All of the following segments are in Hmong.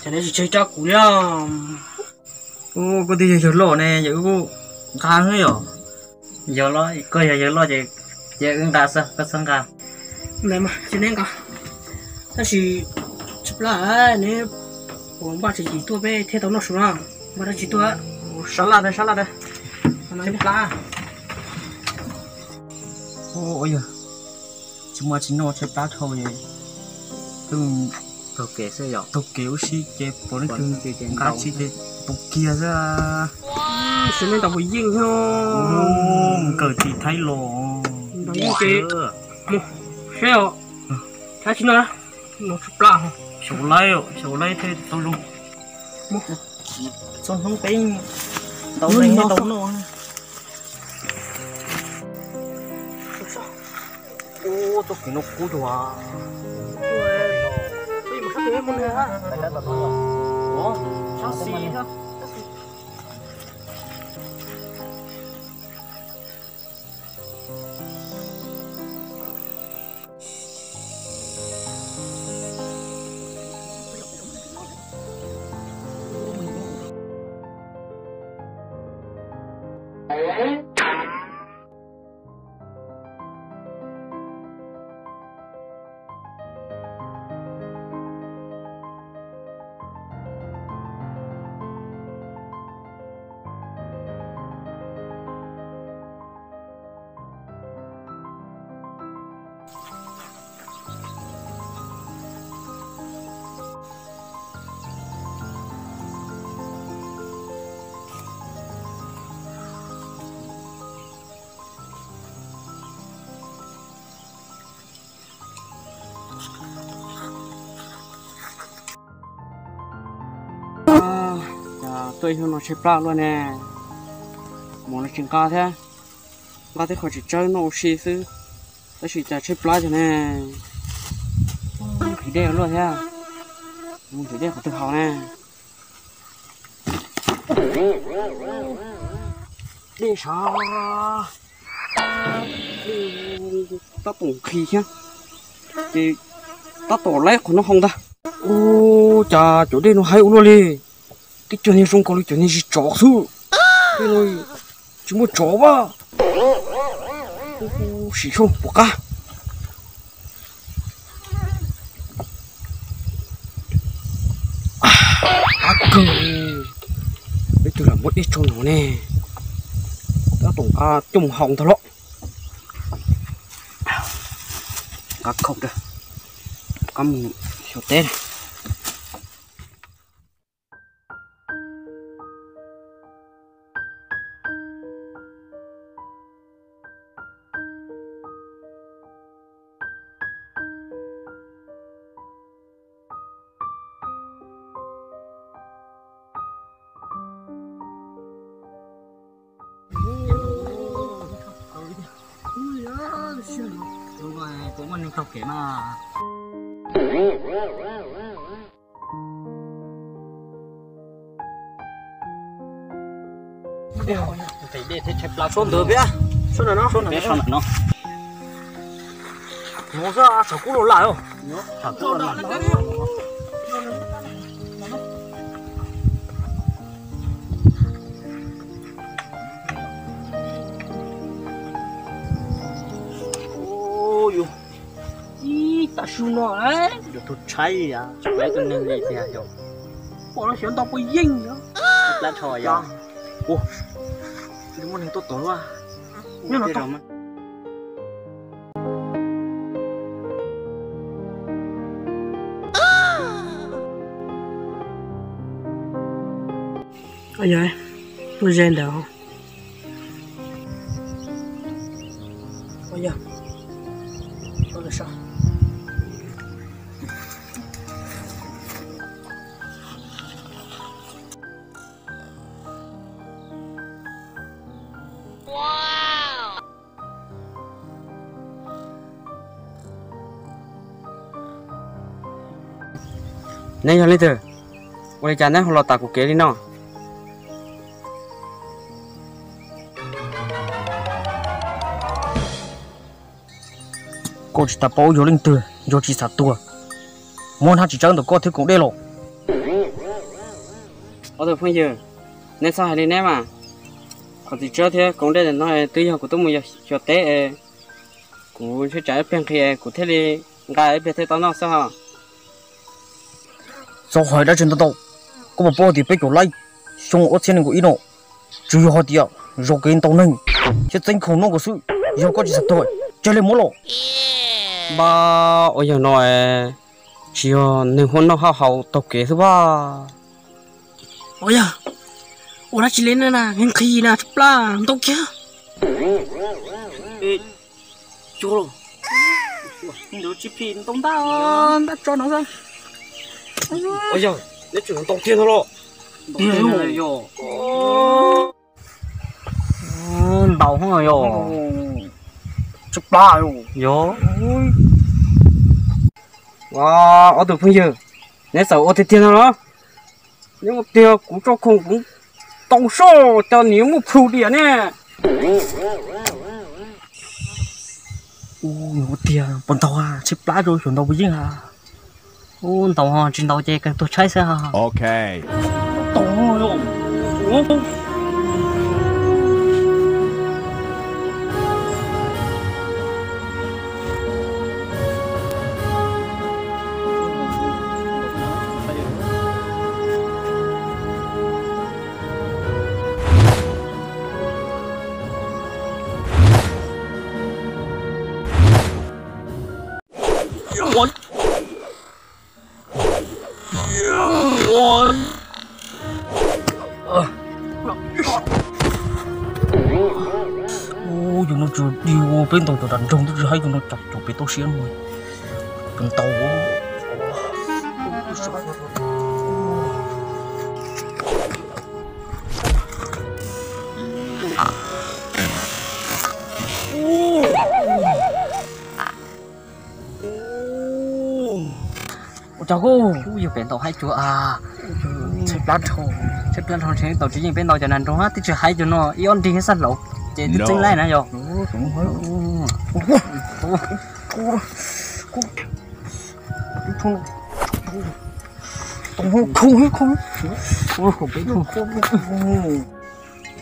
Neb tsis tseg rau kuv li os. Koj twb yog yawg loj ne, yog wb kuj nqa xwb yom. Yog los koj yog yawg loj ces, ces wb nqa xwb, koj txhob nqa. Tsis nqa, tab sis tsis plab, neb puas npaj tswv yim tuaj peb thiaj tau noj su na. Npaj dab tsi tuaj? Sab laj, sab laj, tshaib plab. Yog tsis muaj tsis noj, tshaib plab dhau es twb taug kev xwb yom, taug kev ua si ces puav leej twg nqa tsis ces tau kiag xwb. Xyov nej ntaus puas yeej thiab. Nkawm tsis thaij los. Ntaus yeej ces mus seb os. Dab tsi noj, noj tshaib plab. Xyaum laib, xyaum laib thiaj tau zoo. Txog hnub peb ntaus leej thiaj tau noj. Ua txoj kev no kub dua. Tuaj ib hnub no tshaib plab luaj ne, mus los tsis nqa thiab, nqa tej qhov tsis tsawg noj ua si xwb, tab sis cas tshaib plab cov ne. Nqhis dej luaj thiab, nqhis dej qhov twg haus ne. Dej sav, tab tom nqhis thiab, ces tab tom laib qhov no haus ntag. Ua cas cov dej no haib ua luaj li, tib co niag zoo nkaus li cov niag zis tsov xwb, tej no tsis muaj tsov vaj. Sim xyuas puas qab. Qab kawg, peb twb lam muab dej tso no ne, tab tom nqa coj mus haus ntag los. Nqa khoom, qab mus xyuas teb. Kuv muaj neeg taug kev mas. Nqhis dej thiab tshaib plab, suab ntawd peb, suab ntawm no, suab ntawm no. Nuv xwb, tshav kub los lam os. Ib tag su no, yuav tug tshaib, tshaib tus neeg li tiag yog. Pom no xyov ntaus puas yeej yog. Plab rho yog. Muaj neeg tuaj tod luaj. Yog, tuaj ze ntawd. Neb yog leej twg? Ua li cas neb ho los tas kuv kev li no? Koj tsis tas paub yog leej twg, yog tsis xav tuag, muab hnab tsis tsawb ntawm koj thiab koom dej los. Ob tug phooj ywg, neb txhob hais li neb mas. Qhov txiv tsawb thiab koov dej ntawm no twb yog kuv tuaj mus xyuas teb es kuv ntshe tsam ib pliag nqhis es kuv thiaj li nqa ib pliag thiaj tau noj xwb ho. Txhob hais dab tsi ntau ntau, koj puas paub tias peb caum laib xyoo ob txhiab nees nkaum ib no, tsuas yog hais tias zov kev ntaus neeg thiab txeeb khoom noj nkaus xwb, yog koj tsis xav tuag, tseg li muab los. Npab, ua yog no tsis yog neeg huaj noj haj haus taug kev xwb npab. Ua yog, ua dab tsi li na, nqhis na, plab ntau kiag. Ua, tsis phim ntau ntab, ntab tso no xwb. Ua yog, neb tseem ntau tiag no los? Tiag yog. Ntau yog. Tsw plab yog. Ua, ob tug phooj ywg, neb txawm ua tiag tiag no los? Neb ua tiag kuv tso khoom kuv tau soj cov niam muaj plhus diam ne. Ua tiag puas ntau, tsw plab rau xyov ntau puas yeej a. Ub, ntau ho tsis ntau ces kawg tuag tshaib xwb. Ok. Ub, yus no tsuas dig ua peb ntaus cov nram nroog twb tsis haib, yus no cov pem toj siab no puas ntau. Ua cas kuj yog pem ntaus haib cuag a. Tshaib plab dhau, tshaib plab dhau ntshe ntaus tsis yeej peb ntaus cov nram nroog twb tsis haib cuag no, ib ob nrig xab hlaus ces twb txeeb laib na yog.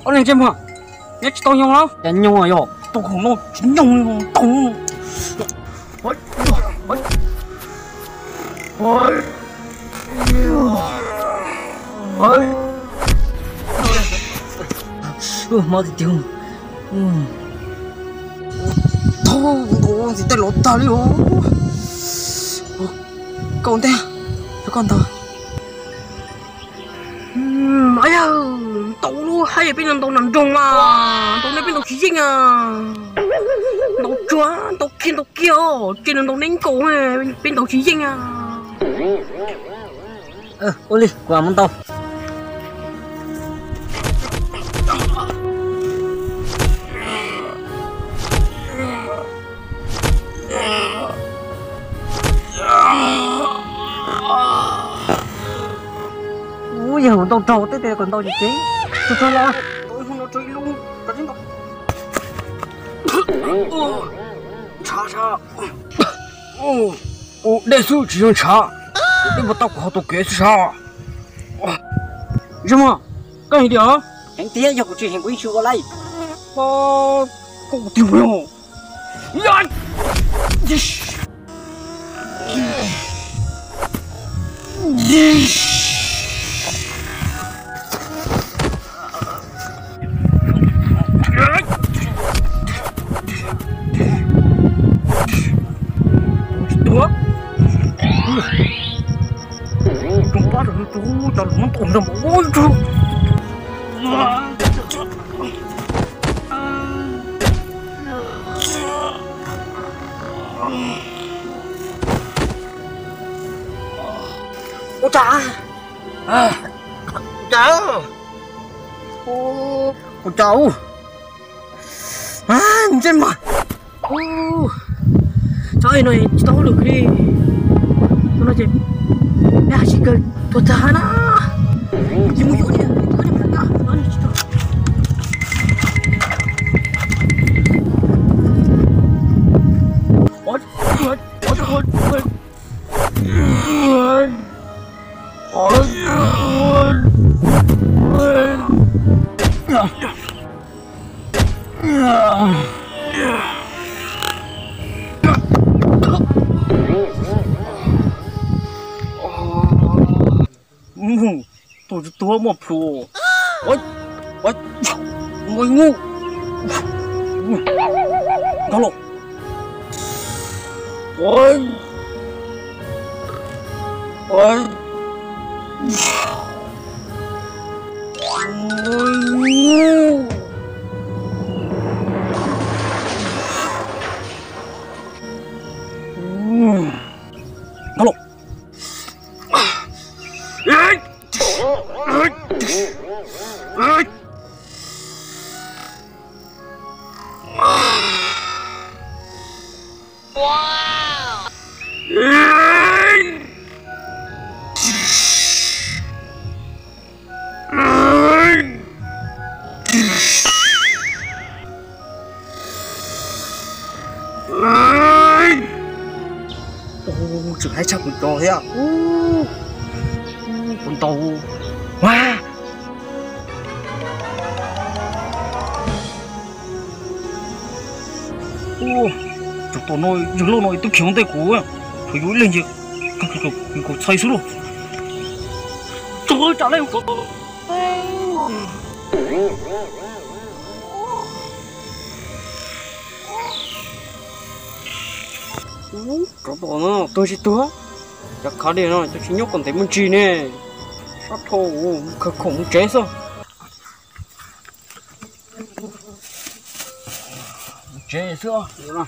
Ob leeg ntsej muag, neb tsis tau nyoog los? Cas nyoog yog tau khoom no tsis nyoog tau. Mob tiag tiag. Thaub, ntau ntxiv tej los tag li os. Koj ntag, koj ntag. Mas yog ntau lub haib peb ntaus nram nroog mas ntau nej peb ntaus tsis yeej a. Ntau tsuag ntau kiag ntau kiag os, ces nws ntaus nej nkaus, peb ntaus tsis yeej a. Ua li kuv mam mus ntaus. Ub, yawg ntau raug tej tias kom ntau ces ceev. Tus raug los. Ntshav, ntshav. Ua dej xwb tsis yog ntshav, ua dej puas tau kuv ho tau kev xwb sas. Ntsej muag, koj heev tiag. Heev tiag, yog kuv tsis heev kuv yeej tsis ua li. Koj ua tiag yog. Tsis tuag. Rooj pab rau yus tsuag, cov lus muab ntaus nrog npaum ub tsuag. Ua cas, ua cas, ua cas, ntsej muag. Txhob no tsis tau hauj lwm li. Tus no ces neb hais tsis kawg tuag tag na. Ces mus yuav niam, yuav niam. Tus tuag muaj plhus. Ua, ua, ua, ngu. Ntag los. Ua, ua, ngu. Ntag los. Ub, tseem haib tshaj kuv cov thiab. Ub, kuv ntaus mas. Ub, cov tom no yawg loj no twb khiav ntej kuv, thaum yuav ib leeg ces kuv txhais xwb lauj. Tso tsam leej Cov tom no tuag tsis tuag, cov khav dej no cov tsis nyob kom ntev me ntsis ne. Sab dhau, mus khawv khoom mus tsev xwb. Mus tsev xwb.